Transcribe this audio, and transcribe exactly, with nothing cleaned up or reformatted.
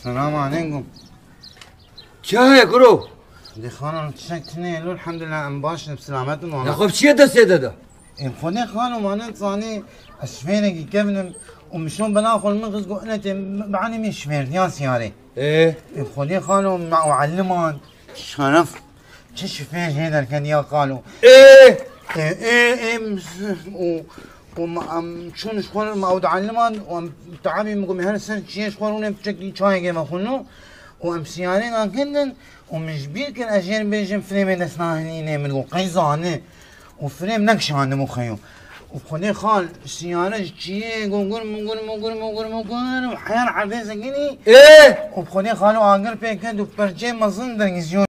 Selam aleykum. Çi heye kuro? Dê xanım, tiştek tine elo, elhamdülillah, em baş in, bi selamet in. Ya xwe bi çi ye destê te de? Em xwedê xalo, ma ne zanî, ez şifêrekî kevnim û mişon bela xwe min xiz got, ine tê, bi anî min şifêrdiya siyarê. Ê? Em xwedê xalo, ma û eliman, şeref, çi şifêr jê derketiya xalo. Ê? Ê, ê, ê, û, û ma, em çûn ji xwe ma û eliman û em teabî min got, her ser çiyê ji xwe rûne piçekî çayekê vexwin û em siyarê nakindin. Û min ji bîr kir, ez jê re bêjim, firêmê dest nahêlînê, min got, qey zane. Û firêm nekişandibû xeyo. Û xwedê xal, siyare ji çiyê got, gur, gur, gur, gur, gur, gur, û heyan erdê sekinî. Ê! Û xwedê xalo agir pê ket û perçê mezin dergizî